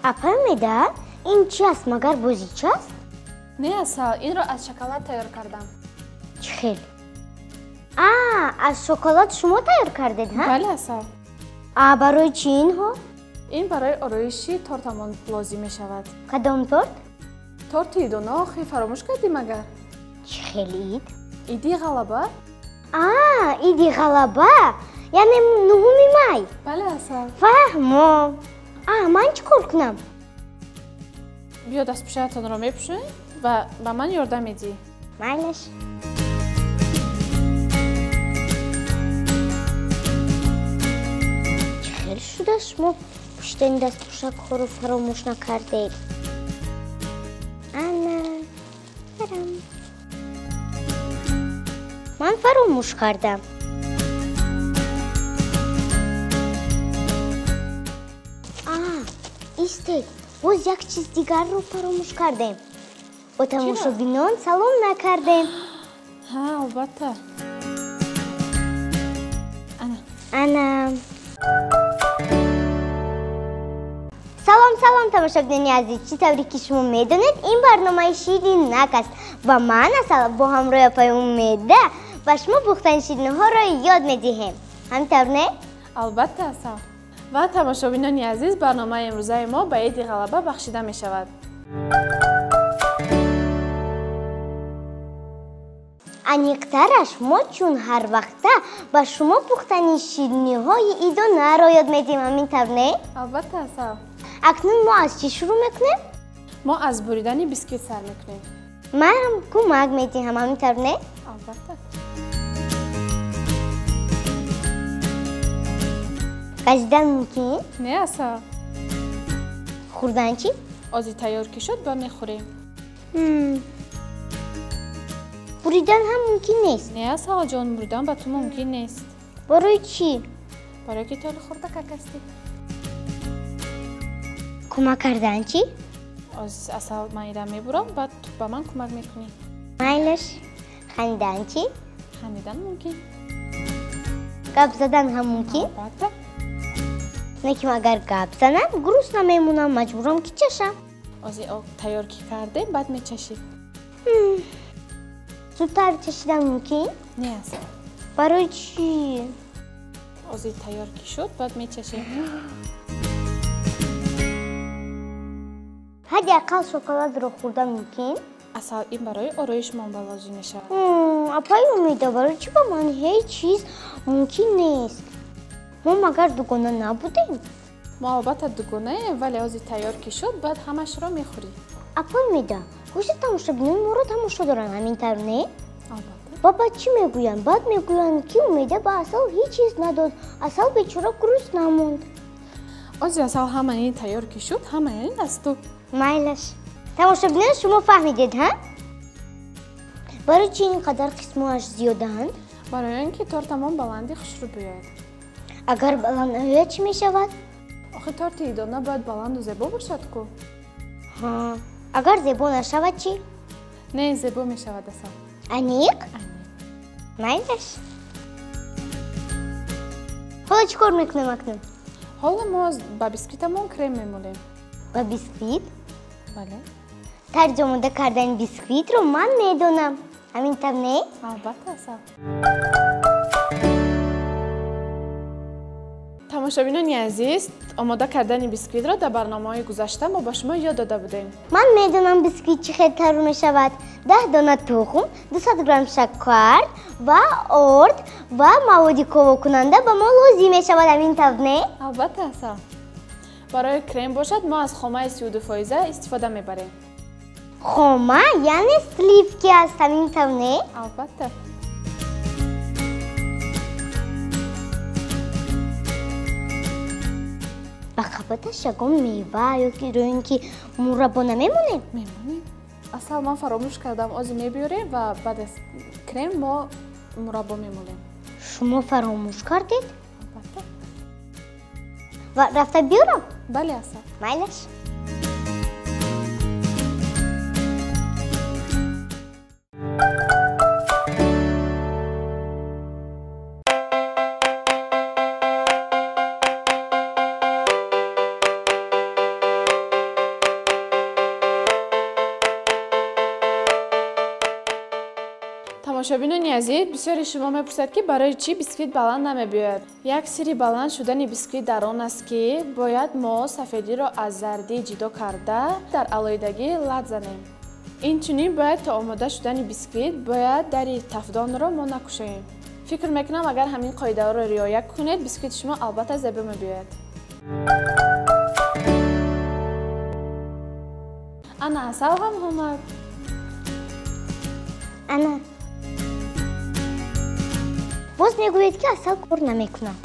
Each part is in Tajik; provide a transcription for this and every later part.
Апай Умеда, ин чӣ аст? Магар бозича аст? Не, Асал, инро аз шоколад тайёр кардам. Чӣ хел? Аз шоколад шумо тайёр кардед, ҳа? Бале, Асал. Барои чӣ инҳо? Ин барои ороиши тортамон лозим мешавад. Кадом торт? Торти идона, охи фаромӯш кардӣ магар? Чӣ хел ид? Иди ғалаба. Иди ғалаба, яъне 9 май. Бале, Асал. Фаҳмо. Ман чӣ кор кунам? Биё дастпӯшаатонро мепӯшем ва ба ман ёрдам медиҳӣ. Майлаш. Чӣ хел шуда шумо пӯшидани дастпӯшакҳоро фаромӯш накардед? Ана, барам. Ман фаромӯш кардам. Истед, боз як чиз дигарро фаромӯш кардем. Бо тамошобинон салом накардем. Ҳа, албатта. Ана. Ана. Салом, салом, тамошобинони азиз. Чӣ тавре ки шумо медонед, ин барномаи Ширинак аст ва ман Асал бо ҳамроҳи апаи Умеда ба шумо пухтани шириниҳоро ёд медиҳем. Ҳамин тавр, не? Албатта, Асал. Ва тамошобинони азиз, барномаи имрӯзаи мо ба иди ғалаба бахшида мешавад. Аниқтараш, мо чун ҳар вақта ба шумо пухтани шириниҳои идонаро ёд медиҳем, ҳамин тавр, не? Албатта, Асал. Акнун мо аз чӣ шурӯъ мекунем? Мо аз буридани бисквит сар мекунем. Манам кӯмак медиҳам, ҳамин тавр, не? Албатта. Газидан мумкин? Не, Асал. Хӯрдан чӣ? Ози тайёр ки шуд, ба мехӯрем. Буридан ҳам мумкин нест? Не, Асалҷон, буридан ба ту мумкин нест. Барои чӣ? Барои ки ту хурдакак ҳастӣ. Кӯмак кардан чӣ? Оз Асал, ман ира мебурам, баъд ту ба ман кӯмак мекунӣ. Майлаш. Ханdiдан чӣ? Ханdiдан мумкин. Гап задан ҳам мумкин? Албатта. Лекин агар гап занам, грустно мемонам, маҷбурам ки чашам. Ози тайёр ки кардем, баъд мечашӣ. Зудтар чашидан мумкин? Не, Асал. Барои чӣ? Ози тайёр ки шуд, баъд мечашӣ. Ҳадди ақал шоколадро хӯрдан мумкин? Асал, ин барои ороишмон ба лозим мешавад. Апаи Умеда, барои чӣ ба ман ҳеҷ чиз мумкин нест? Мо магар дугона набудем? Мо албатта дугонаем, вале ози тайёр ки шуд, баъд ҳамашро мехӯрӣ. Апаи Умеда, гӯшти тамошобинони моро тамошо доранд, ҳамин тавр, не? Албатта. Ва баъд чӣ мегӯянд? Баъд мегӯянд, ки Умеда ба Асал ҳеҷ чиз надод. Асал бечора грустно монд. Ози Асал, ҳамаи ин тайёр ки шуд, ҳамаи ин аз ту. Майлаш. Тамошобинон, шумо фаҳмидед, ҳа? Барои чӣ ин қадар қисмҳояш зиёданд? Барои он ки тортамон баланди хушрӯ биёяд. Агар баланд наояд, чӣ мешавад? Охи торти идона бояд баланду зебо бошад ку. Ҳа, агар зебо нашавад чӣ? Не, зебо мешавад, Асал. Аниқ? Аниқ. Майлаш. Ҳоло чӣ кор мекунем акнун? Ҳоло мо ба бисквитамон крем мемолем. Ба бисквит? Бале. Тарзи омода кардани бисквитро ман медонам. Ҳамин тавр, не? Албатта, Асал. Тамошобинони азиз, омода кардани бисквитро дар барномаҳои гузашта мо ба шумо ёд дода будем. Ман медонам бисквит чӣ хел тайёр мешавад. 10 дона тухм, 200 грамм шакар ва орд ва маводи ковокунанда ба мо лозим мешавад. Ҳамин тавр, не? Албатта, Асал. Барои крем бошад, мо аз хомаи 32% истифода мебарем. Хома яъне сливки аст, ҳамин тавр, не? Албатта. Ба қабаташ ягон мева ё ин ки мураббо намемонем? Мемонем. Асал, ман фаромӯш кардам, ози мебиёрем ва баъд аз крем мо мураббо мемолем. Шумо фаромӯш кардед? Албатта. Ва рафта биёрам? Бале, Асал. Майлаш. Тамошобинони азиз, бисёри шумо мепурсад, ки барои чӣ бисквит баланд намебиёяд. Як сирри баланд шудани бисквит дар он аст, ки бояд мо сафедиро аз зардӣ ҷудо карда дар алоҳидагӣ лат занем. Инчунин бояд то омода шудани бисквит бояд дари тафдонро мо накушоем. Фикр мекунам, агар ҳамин қоидаҳоро риоя кунед, бисквити шумо албатта зебо мебиёяд. Ана асал ҳам омад. Ана. Боз мегӯед, ки асал кор намекунад.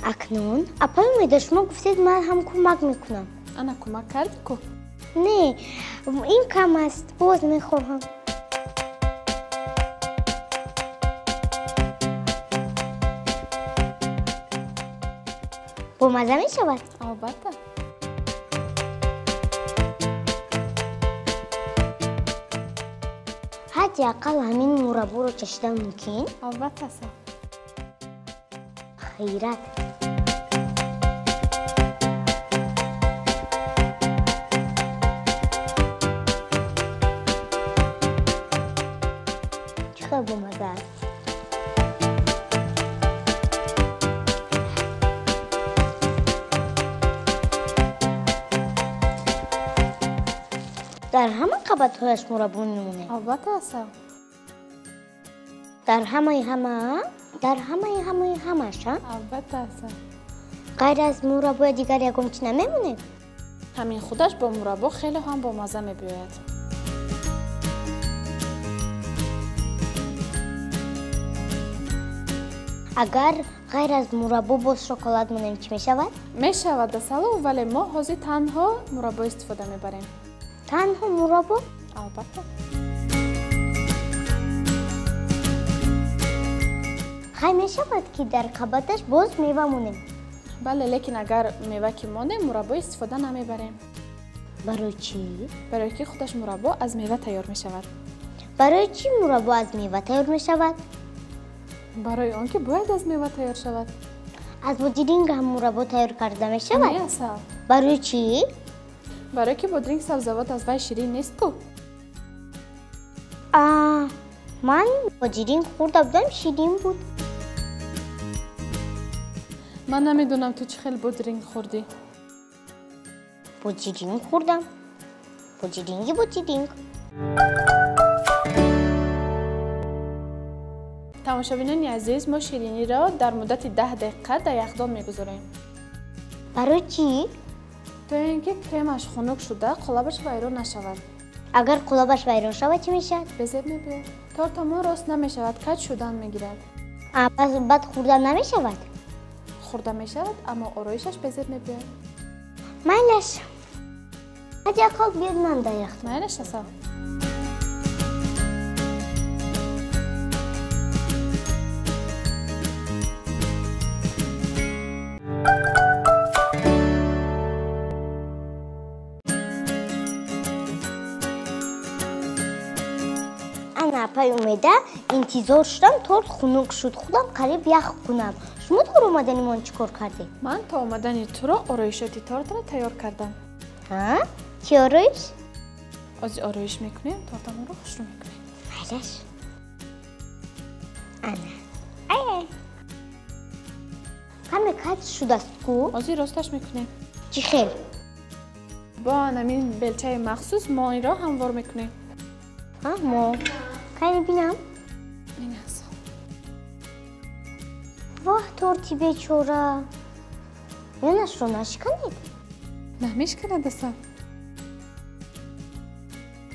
Акнун апаи Умеда, шумо гуфтед, ман ҳам кӯмак мекунам. Ана кӯмак карди ку? Не, ин кам аст, боз мехоҳам. Бомазза мешавад? Албатта. Ҳадди ақал ҳамин мурабборо чашидан мумкин? Албатта, асал. Хайрат. Чӣ хел бомазза аст? Дар ҳама қабатҳояш мураббо мемонем? Албатта, асал. Дар ҳамаи ҳама? Дар ҳамаи ҳамаи ҳамааш, а? Албатта, асал. Ғайр аз мураббои дигар ягон чӣ намемонем? Ҳамин худаш бо мураббо хеле ҳам бомазза мебиёяд. Агар ғайр аз мураббо боз шоколад монем, чӣ мешавад? Мешавад, асалу, вале мо ҳозир танҳо мураббо истифода мебарем. Танҳо мураббо? Албатта. Хай мешавад, ки дар қабаташ боз мева монем? Бале, лекин агар мева ки монем, мураббо истифода намебарем. Барои чӣ? Барои ки худаш мураббо аз мева тайёр мешавад. Барои чӣ мураббо аз мева тайёр мешавад? Барои он ки бояд аз мева тайёр шавад. Аз бодиринг ҳам мураббо тайёр карда мешавад? Не, асал. Барои чӣ? Барои ки бодринг сабзавот аз вай ширин нест ку. Ман бодиринг хӯрда будам, ширин буд. Ман намедонам, ту чӣ хел бодринг хӯрдӣ. Бодиринг хӯрдам. Бодиринги бодиринг. Тамошобинони азиз, мо шириниро дар муддати 10 дақиқа дар яхдон мегузорем. Барои чӣ? То ин ки кремаш хунук шуда, қолабаш вайрон нашавад. Агар қолабаш вайрон шавад, чӣ мешавад? Безеб мебиёяд. Тортамон рост намешавад, каҷ шудан мегирад. Баъд хӯрда намешавад? Хӯрда мешавад, аммо ороишаш безеб мебиёяд. Майлаш. Ҳадди ақал биёд ман дар яхдон. Майлаш, асал. Ана апаи Умеда, интизор шудам, торт хунук шуд, худам қариб ях кунам. Шумо то омадани мон чӣ кор кардед? Ман то омадани туро ороишоти тортро тайёр кардам. Ҳа? Чӣ ороиш? Ози ороиш мекунем, тортамонро хушрӯ мекунем. Майлаш. Ана. Ай-ай. Каме каҷ шудааст ку? Ози росташ мекунем. Чӣ хел? Бо анамин белчаи махсус мо инро ҳамвор мекунем. Мо. Кай бинам? Ин аст. Воҳ, торти бечора. Ёнашро нашиканед? Намешиканад, асал.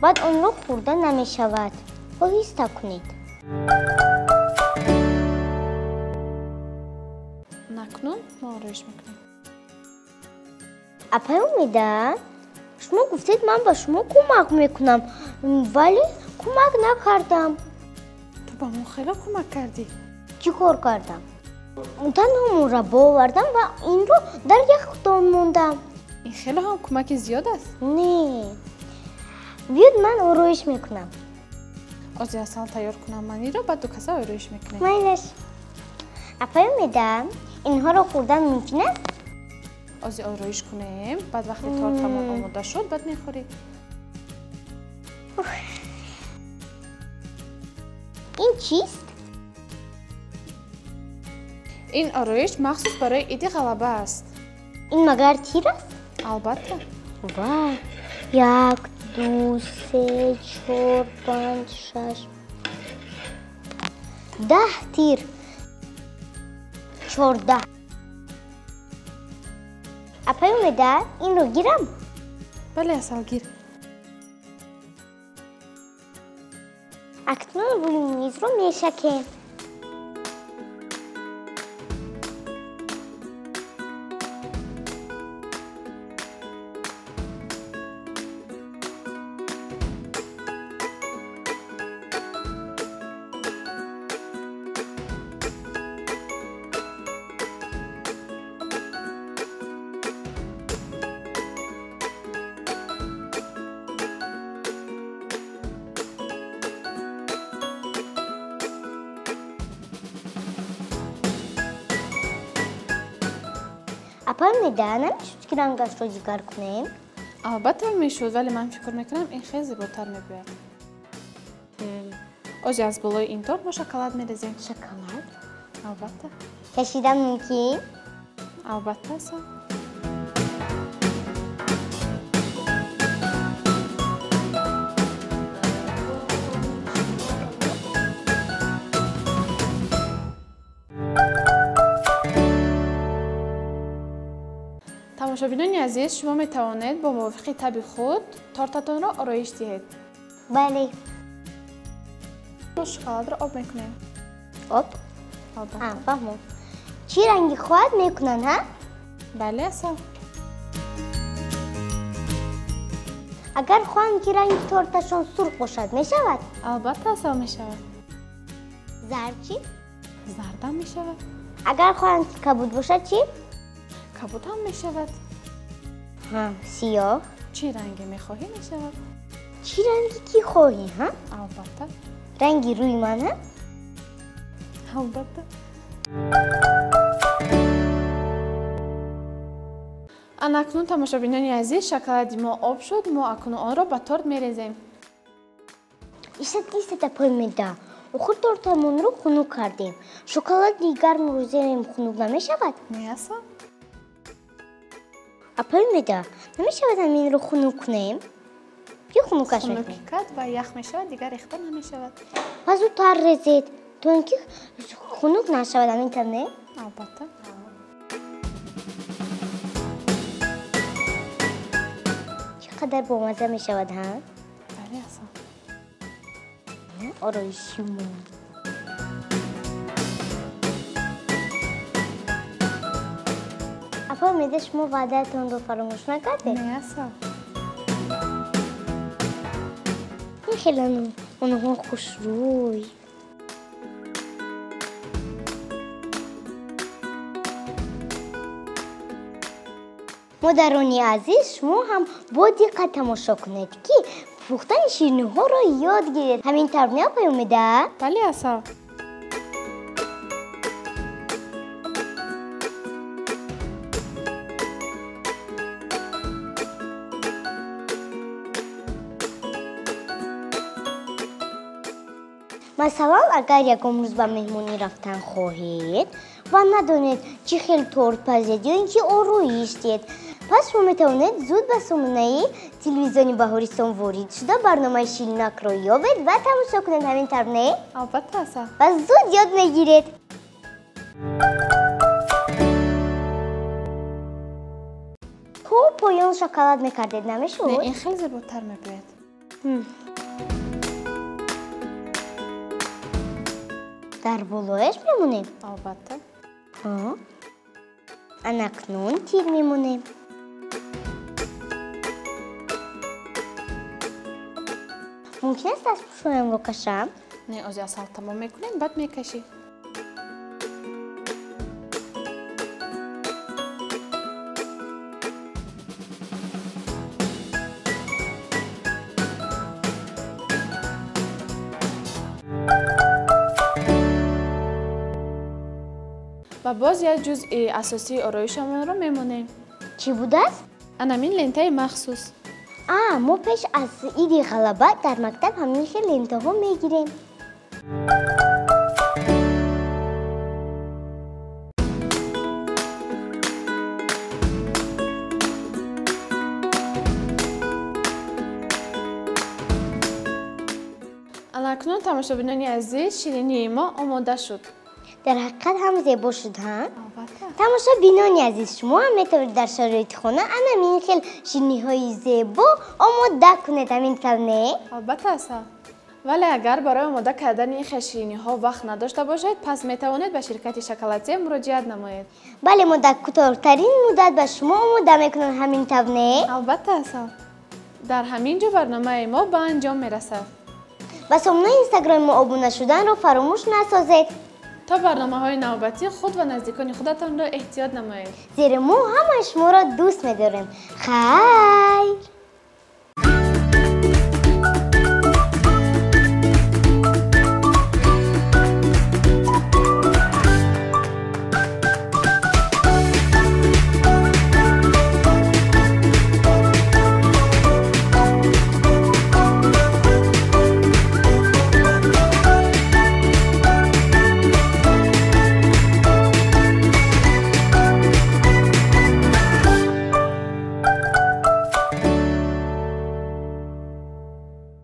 Баъд онро хӯрда намешавад. Оҳиста кунед. Накунун мо ороиш мекунем. Апаи Умеда, шумо гуфтед, ман ба шумо кӯмак мекунам, вале кӯмак накардам. Ту ба мо хеле кӯмак кардӣ. Чӣ кор кардам? Танҳо мураббо овардам ва инро дар яхдон мондам. Ин хеле ҳам кӯмаки зиёд аст. Не, биёд ман ороиш мекунам. Ози асал тайёр кунам ман инро, баъд ду каса ороиш мекунем. Майлаш. Апаи Умеда, инҳоро хӯрдан мумкин аст? Ози ороиш кунем, баъд вақте тортамон омода шуд, баъд мехӯрӣ. Ин чист? Ин ороиш махсус барои иди ғалаба аст. Ин магар тир аст? Албатта. Вай! 1, 2, 3, 4, 5, 6, 10 тир. 14. Апай Умеда, инро гирам? Бале, Асал, гир. Акнун рӯи мизро мешакем. Апай Умеда, намешуд ки рангашро дигар кунем? Албатта мешуд, вале ман фикр мекунам ин хеле зеботар мебояд. Ози аз болои ин торт мо шоколад мерезем. Шоколад? Албатта. Кашидан мумкин? Албатта, Асал. Тамошобинони азиз, шумо метавонед бо мувофиқи таби худ тортатонро ороиш диҳед. Бале. Мо шоколадро об мекунем. Об? Албатта. Фаҳмом. Чӣ ранги хоҳад мекунанд, ҳа? Бале, Асал. Агар хоҳанд ки ранги торташон сурх бошад, мешавад? Албатта, Асал, мешавад. Зард чӣ? Зардам мешавад. Агар хоҳанд ки кабуд бошад чӣ? Кабуд ҳам мешавад. Сиёҳ. Чӣ ранге мехоҳӣ мешавад? Чӣ ранге ки хоҳӣ, ҳа? Албатта. Ранги рӯи ман, ҳа? Албатта. Ана акнун, тамошобинони азиз, шоколади мо об шуд, мо акнун онро ба торт мерезем. Истад, истад, апай Умеда. Охир тортамонро хунук кардем. Шоколади гармро зерем хунук намешавад? Не, Асал. Апай Умеда, намешавад ҳаминро хунук кунем? Ё хунукаш мекунем? Хунукӣ кард ва ях мешавад, дигар рехта намешавад. Пас зудтар резед, то ин ки хунук нашавад, ҳамин тавр не? Албатта. Чӣ қадар бомазза мешавад, ҳа? Бале, Асал. Ороиши мо. Апай Умеда, шумо ваъдаатонро фаромӯш накардед? Не, Асал. Ин хеле онҳо хушрӯй. Модарони азиз, шумо ҳам бо диққат тамошо кунед, ки пухтани шириниҳоро ёд гиред. Ҳамин тавр не, апай Умеда? Бале, Асал. Масалан, агар ягон рӯз ба меҳмонӣ рафтан хоҳед ва надонед чӣ хел торт пазед ё ин ки ороиш диҳед, пас шумо метавонед зуд ба сомонаи телевизиони Баҳористон ворид шуда барномаи ширинакро ёбед ва тамошо кунед. Ҳамин тавр не? Албатта, Асал. Ва зуд ёд мегиред. То поён шоколад мекардед, намешуд? Не, ин хеле зеботар мебояд. Дар болояш мемонем? Албатта. Анакнун тир мемонем. Мумкин аст дастпӯшоямро кашам? Не, ози Асал тамом мекунем, баъд мекашӣ. Ва боз як ҷузъи асосии ороишамонро мемонем. Чӣ будааст? Анамин лентаи махсус. Мо пеш аз иди ғалаба дар мактаб ҳамин хел лентаҳо мегирем. Акнун тамошобинони азиз, ширинии мо омода шуд. Дар ҳақиқат ҳам зебо шуд, ҳа? Албатта. Тамошобинони азиз, шумо ҳам метавонед дар шароити хона ана ҳамин хел ширинӣҳои зебо омода кунед, ҳамин тавр не? Албатта, Асал. Вале агар барои омода кардани ин хел ширинӣҳо вақт надошта бошед, пас метавонед ба ширкати Шоколатия муроҷиат намоед. Бале, мо дар кӯтоҳтарин муддат ба шумо омода мекунем, ҳамин тавр не? Албатта, Асал. Дар ҳамин ҷо барномаи мо ба анҷом мерасад. Ба сомонаи инстаграми мо обуна шуданро фаромӯш насозед. То барномаҳои навбатӣ худ ва наздикони худатонро эҳтиёт намоед. Зеро мо ҳамаи шуморо дӯст медорем. Хайр.